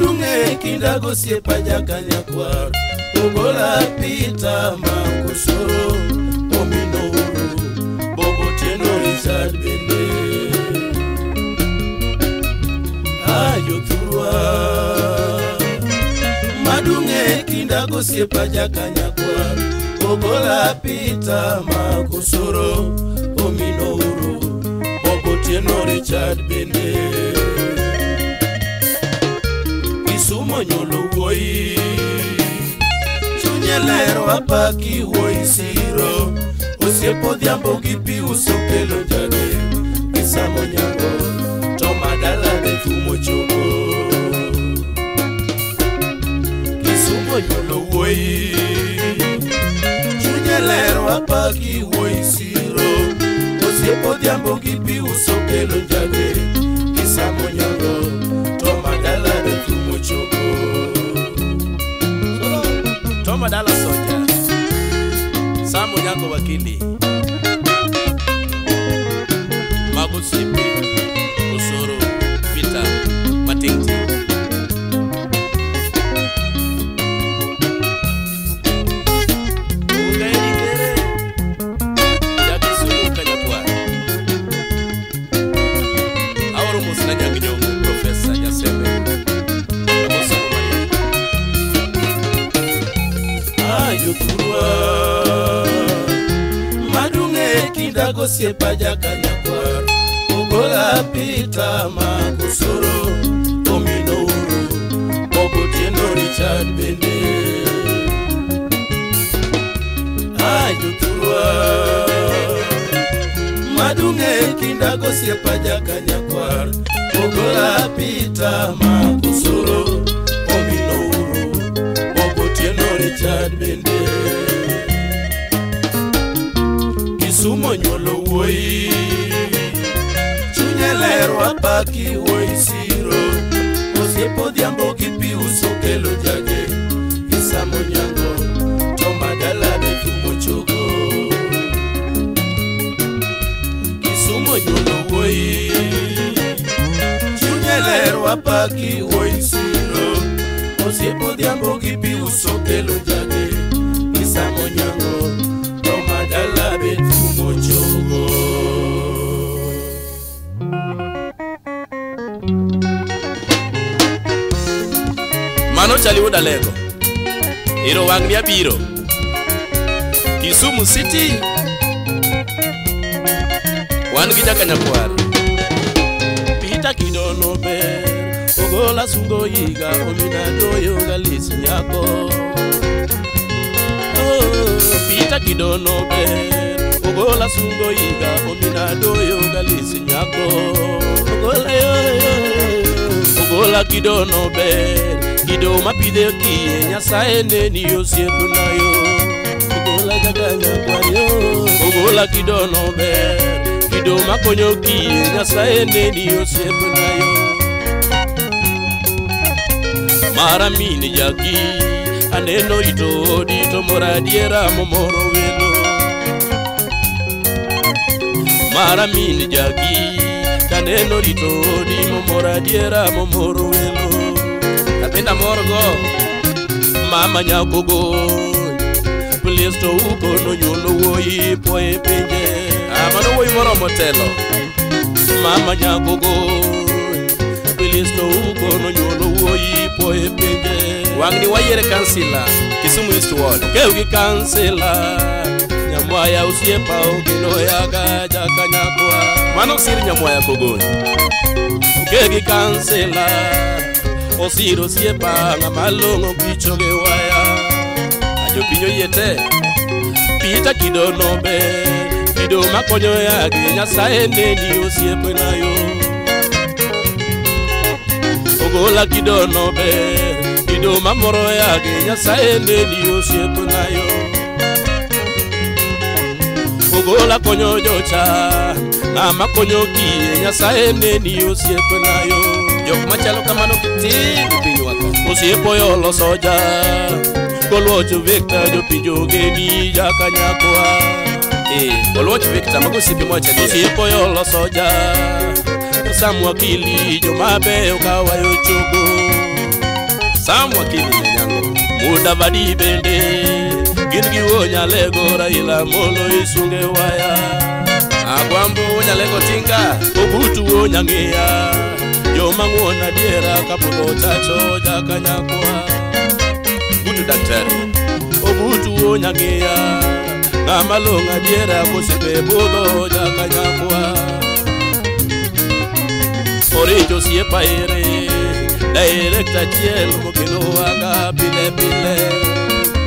Madung'e kinda gosiepa jakanyakwar Ogola Peter Makosoro Omino Uru Bobo Tieno Richard bende Ajothurwa Madung'e kinda gosiepa jakanyakwar Ogola Peter Makosoro Omino Uru Bobo Tieno Richard bende Kisumo nyolo wuoyi Chunye ler wapaki wuoyi siro Osiepo odhiambo gi pi uso kelo njage Kisamo nyango to madala be thumo chogo Kisumo nyolo wuoyi Chunye ler wapaki wuoyi siro Osiepo odhiambo gi pi uso kelo njage Kisamo nyango to madala be thumo chogo Toma dala soja Samo nyango wakili Mago sipi Osoro Peter Matingti Ugaeli kere Jakisumu kanyakwa Aoro musina nyanginyongo Professor Jasembe Ajothurwa Madung'e kinda gosiepa jakanyakwar Ogola Peter Makosoro Omino Uru Bobo Tieno Richard bende Ajothurwa Madung'e kinda gosiepa jakanyakwar Ogola Peter Makosoro Omino Uru Bobo Tieno Richard bende Kisumo nyuolo wuoyi Chunye ler wapaki wuoyi siro Osiepo odhiambo gi pi uso kelo njage Kisamo nyango to madala be thumo chogo Kisumo nyuolo wuoyi Chunye ler wapaki wuoyi siro Osiepo odhiambo gi pi uso kelo njage Kisamo nyango to madala be thumo chogo Mano chali wuod Alego Ero wang'ni abiro Kisumu City Wan gi jakanyakwar Peter Kidono ber Ogola sungo yiga Omina doyo galis nyako Oh, Peter Kidono ber Ogola sungo yiga Omina doyo galis nyako Ogola yo yo Ogola Kidono ber Kido mapidhe kiye Nyasaye neni osiepna yo Ogola jakanyakwar yo Ogola Kidono ber Kido makonyo kiye Nyasaye neni osiepna yo Mara min jaki aneno rito odi to moro adiera momoro welo Mara min jaki taneno rito odi momoro adiera momoro welo Napenda morgo Mama nyakogo Please to uko no nyuolo wuoyi poe pinje Mano wuoyi moromo telo Mama nyakogo Please to uko no nyuolo wuoyi poe pinje Wang'ni wayiere kansila Kisumu East Ward Kew gi kansila Nyamwaya osiepa ogeno yaga jakanyakwa Mano sir Nyamwaya Kogony Okew gi kansila Osiro osiepa ng'ama long'o gicho gi waya Jopiny oyie te Peter Kidono ber Kido makonyo yagi Nyasaye neni osiepna yo Ogola Kidono ber Kido mamoro yagi Nyasaye neni osiepna yo Ogola konyo jocha Ng'ama konyo kiye Nyasaye neni osiepna yo Jok machalo kamano kitin pinywa ka Osiepo yolo soja Koluoch Victor jopinj ogeni jakanyakwa Oluoch Victor mago osiepe mwacho adier Osiepo yolo soja Sam wakili joma beyo kawayo chogo Sam wakili Nyango Mudavadi bende gin gi wuo Nyalego Raila Amolo isunge waya Agwambo Nyalego Tinga Ogutu wuo Nyang'iya joma ng'uon adiera kapodho chacho jakanyakwa Gutu daktari Ogutu wuo Nyang'iya ng'ama long'o adiera kosepe budho jakanyakwa Oricho osiepa ere Director achiel mokelo waga pile pile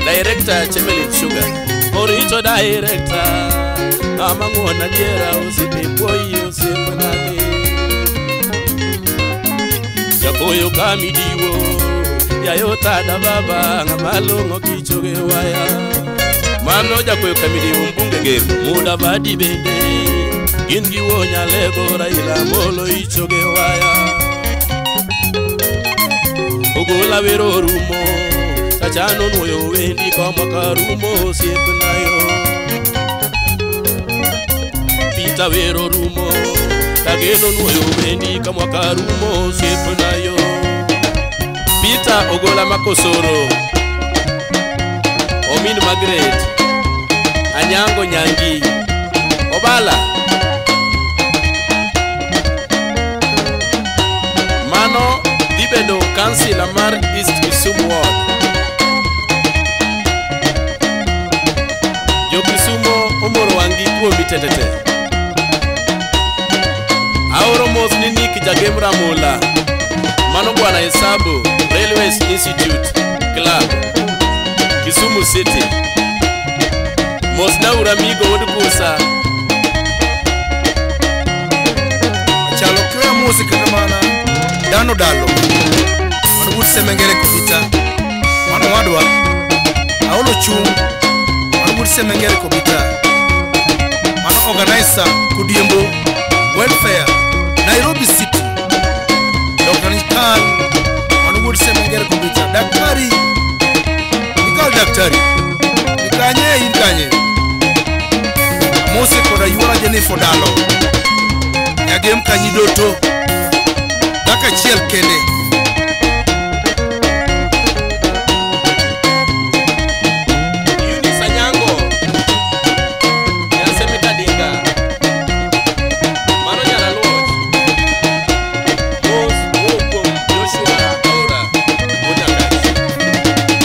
Director Chemelil Sugar Oricho director ng'ama ng'uon adiera osiepe puoyi osiepnani Jakoyo kamidiwo yayo tada baba ng'ama long'o kichoge waya Mano jakoyo kamidiwo mbunge Gem Mudavadi bende gin gi wuo Nyalego Raila Amolo ichoge waya Ogola wero rumo tachano nuoyo wendi koma karumo osiepnayo Peter wero rumo tageno nuoyo wendi kama karumo osiepnayo Peter Ogola Makosoro Omin Margaret Anyango Nyangi Obala Mano dhi bedo kansila mar East Kisumu Ward. Jo Kisumo omoro wang'gi kuomi tetete. Aoro mos ni Nick Jagem Ramula. Mano bwana Hesabu Railways Institute Club Kisumu City. Mos na Uramigo wuod Kusa. Chalo kiwe musi kata mana Dano dalo mano wuod Semengere Kobita mano wadwa Aolo chung mano wuod Semengere Kobita mano organizer Kudiembo Welfare Nairobi City Dr. Nikal mano wuod Semengere Kobita Daktari Nikal daktari Nikanye in kanye Mose koda yuora Jennifer Dalo Nyagem kanyidoto Daka achiel kende Eunice Anyango Nyasemita Dinga Mano Nyaraluoch Mos wuok kuom Joshua Aura wuod Nyangach.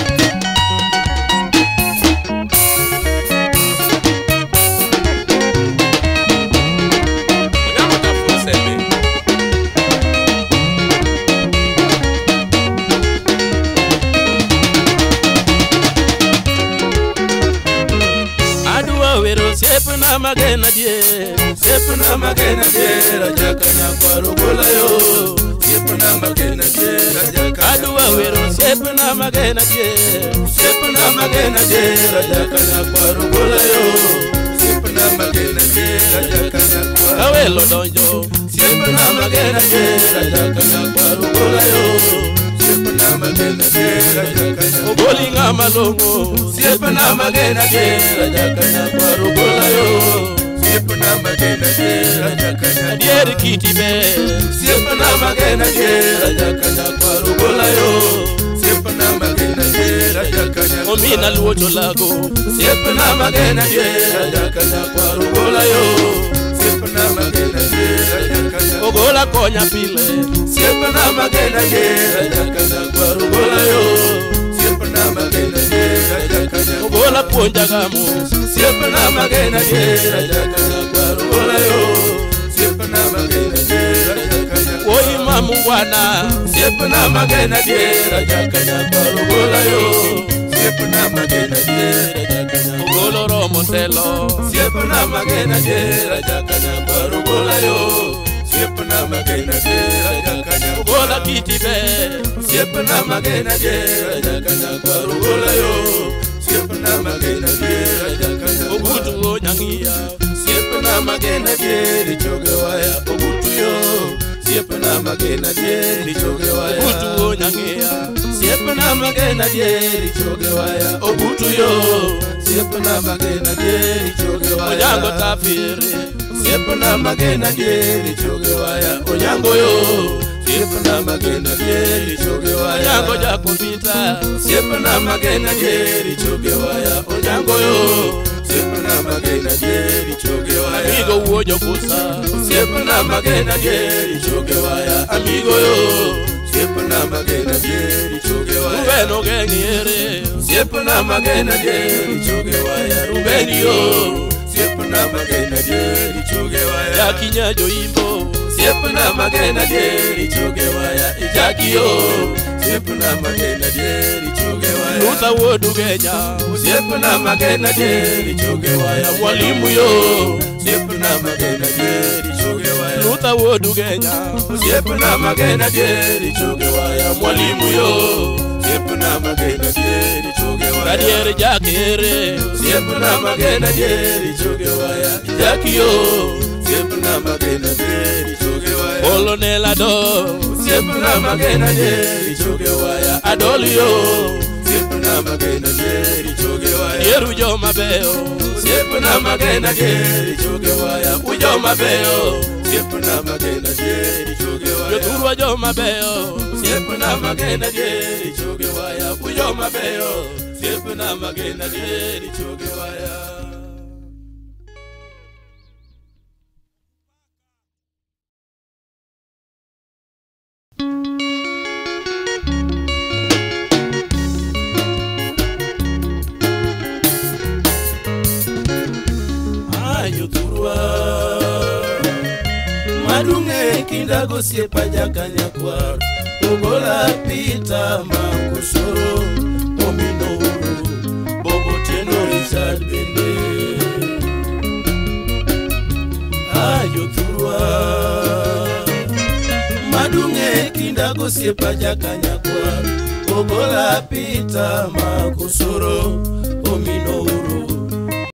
Onyamo Tafur Sembe Adwa wero osiepna magena dier osiepna magena dier ajakanyakwar Ogola yo osiepna magena dier adwa wero osiepna magena dier osiepna magena dier ajakanyakwar Ogola yo osiepna magena dier ajakanyakwar Kawelo donjo osiepna magena dier ajakanyakwar Ogola yo osiepna magena dier ajakanyakwar Ogoli ng'ama long'o osiepna magena dier ajakanyakwar Ogola yo osiepna magena dier ajakanyakwar Adier kiti ber osiepna magena dier ajakanyakwar Ogola yo osiepna magena dier ajakanyakwar Omina luocho lago osiepna magena dier ajakanyakwar Ogola yo osiepna magena dier ajakanyakwar Ogola konya pile osiepna magena dier ajakanyakwar Ogola yo osiepna magena dier ajakanyakwar Ogola puonja gamo osiepna magena dier ajakanyakwar Ogola yo osiepna magena dier ajakanyakwar Woi mamungwana osiepna magena dier ajakanyakwar Ogola yo osiepna magena dier ajakanyakwar Ogolo romo telo osiepna magena dier ajakanyakwar Ogola yo osiepna magena dier ajakanyakwar Ogola kiti ber osiepna magena dier ajakanyakwar Ogola yo osiepna magena dier ajakanyakwar Ogutu wo Nyang'iya osiepna magena dier ichoge waya Ogutu yo osiepna magena dier ichoge waya Ogutu wo Nyang'iya osiepna magena dier ichoge waya Ogutu yo osiepna magena dier ichoge waya Onyango tafiri osiepna magena dier ichoge waya Onyango yo Osiepna magena dieri choge waya. Onyango jakopita. Osiepna magena dieri choge waya. Onyango yo. Osiepna magena dieri choge waya. Amigo wuo jokusa. Osiepna magena dieri choge waya. Amigo yo. Osiepna magena dieri choge waya. Ruben ogeng'i ere. Osiepna magena dieri choge waya. Ruben yo. Osiepna magena dieri choge waya. Jakinya joimbo. Osiepna magena dieri choge waya. Ijaki yo. Osiepna magena dieri choge waya. Luther wuod Ugenya. Osiepna magena dieri choge waya. Mwalimu yo. Osiepna magena dieri choge waya. Luther wuod Ugenya. Osiepna magena dieri choge waya. Mwalimu yo. Osiepna magena dieri choge waya. Kadier jakere. Osiepna magena dieri choge waya. Ijaki yo. Osiepna magena dieri choge waya. Colonel Ado. Osiepna magena dieri choge waya. Adolio. Osiepna magena dieri choge waya. Dieru joma beyo. Osiepna magena dieri choge waya. Ujoma beyo. Osiepna magena dieri choge waya. Jothurwa joma beyo. Osiepna magena dieri choge waya. Ujoma beyo. Osiepna magena dieri choge waya. Madunge kinda gosiepa jakanyakwar. Ogola Peter Makusoro. Omino Uru. Bobo Tieno Richard bende. Ajothurwa. Madunge kinda gosiepa jakanyakwar. Ogola Peter Makusoro. Omino Uru.